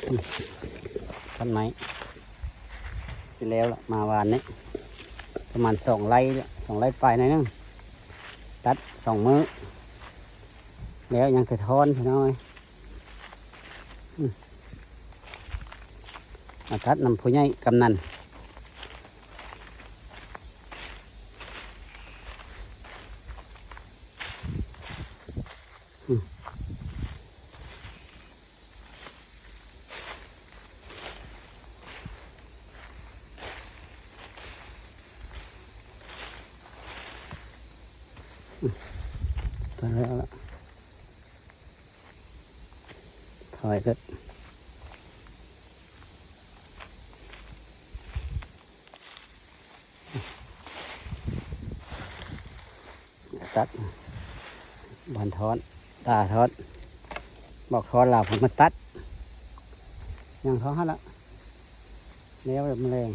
ຕັດໄມ້ຊິແລ້ວລະ ມາວານນີ້ປະມານສອງໄຮ່ລະ ສອງໄຮ່ປາຍໜ້ອຍໜຶ່ງ ຕັດສອງມື້ແລ້ວ ຍັງແຕ່ທ່ອນພີ່ນ້ອງເອີຍ. ອືມ ມາຕັດນຳຜູ້ໃຫຍ່ກຳນັນ. ອືມ ໄປແລ້ວລະ ຖອຍເກີດ ຕັດ ບານທອນ ຕາທອນ ບອກທອນລາວເພິ່ນມາຕັດ ຍັງເທົ່າຫັ້ນລະ ແລ້ວແລ້ວມາແລງ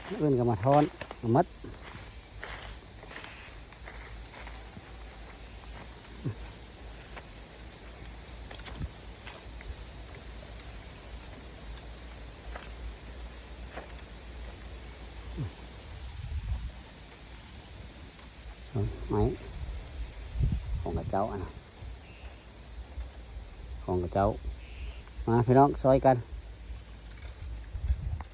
ມື້ອື່ນກໍມາທອນ ເອົາໝົດ. ໄມ້ຂອງເຂົາເຈົ້າ ອັນນະ ຂອງເຂົາເຈົ້າ. ມາພີ່ນ້ອງ ຊ່ອຍກັນ